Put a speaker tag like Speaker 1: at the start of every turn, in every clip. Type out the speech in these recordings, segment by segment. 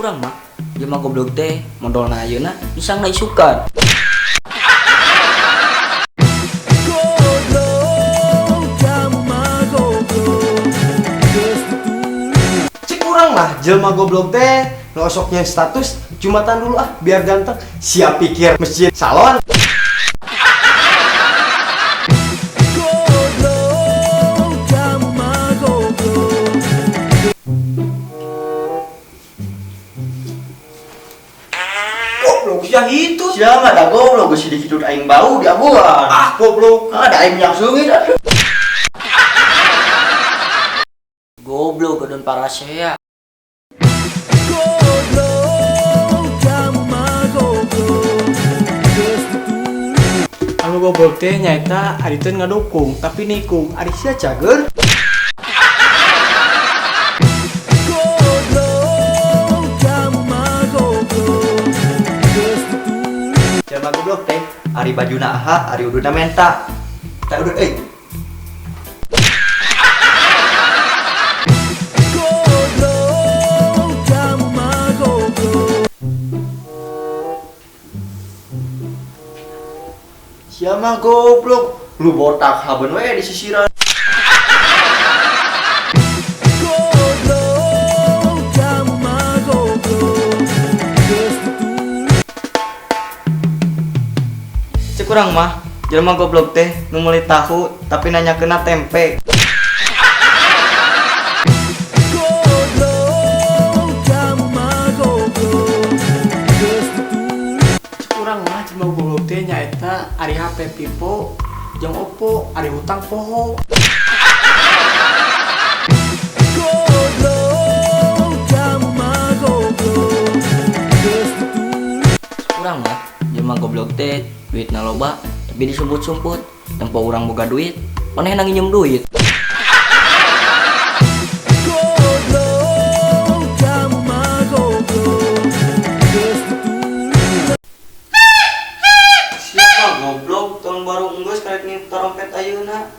Speaker 1: Urang mah jelema goblok teh modolna ayeuna pisangna isukan.
Speaker 2: Cek urang mah jelema goblok teh nu osoknya status jumatan dulu ah biar ganteng, siap pikir masjid salon.
Speaker 1: Goblok sia itu.
Speaker 3: Sia mah da goblok geus dikitut aing bau diabuan.
Speaker 2: Ah goblok.
Speaker 3: Ah da aing minyak seungit atuh.
Speaker 1: Goblok gedon parasea.
Speaker 4: Anu goblok teh nyaeta ari teu ngadukung tapi nikung ari sia cager.
Speaker 3: Jelema goblok teh ari bajuna aha ari ududna menta. Tah udud euy. Sia mah goblok, lu botak haben we di sisiran.
Speaker 1: Cek urang mah jelema goblok teh nu meuli tahu tapi nanya kena tempe.
Speaker 4: Cek urang mah jelema goblok teh nyaeta ari HP Vivo jeung Oppo ari hutang poho.
Speaker 1: Cek urang mah jelema goblok teh duitna loba tapi disumput-sumput, tempo urang boga duit manehna nginjem duit. Siapa goblok tahun baru enggeus karek ni trompet ayeuna.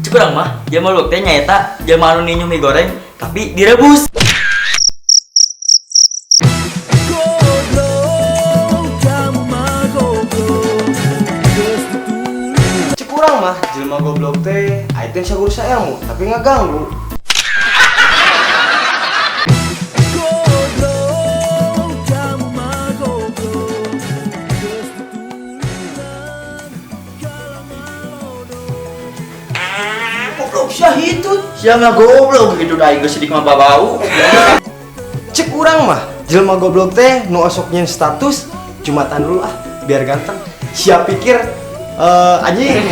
Speaker 1: Cek urang mah jelema goblok teh nyaeta jelema anu ninyu mie goreng tapi direbus.
Speaker 2: Cek urang mah jelema goblok teh aya teh saguru saelmu tapi ngaganggu.
Speaker 3: Goblok sia hitut. Sia mah goblok gitu da aing geus sidik mah babau.
Speaker 2: Cek urang mah jelema goblok teh nu osoknya status jumatan dulu ah biar ganteng, siap pikir anjing.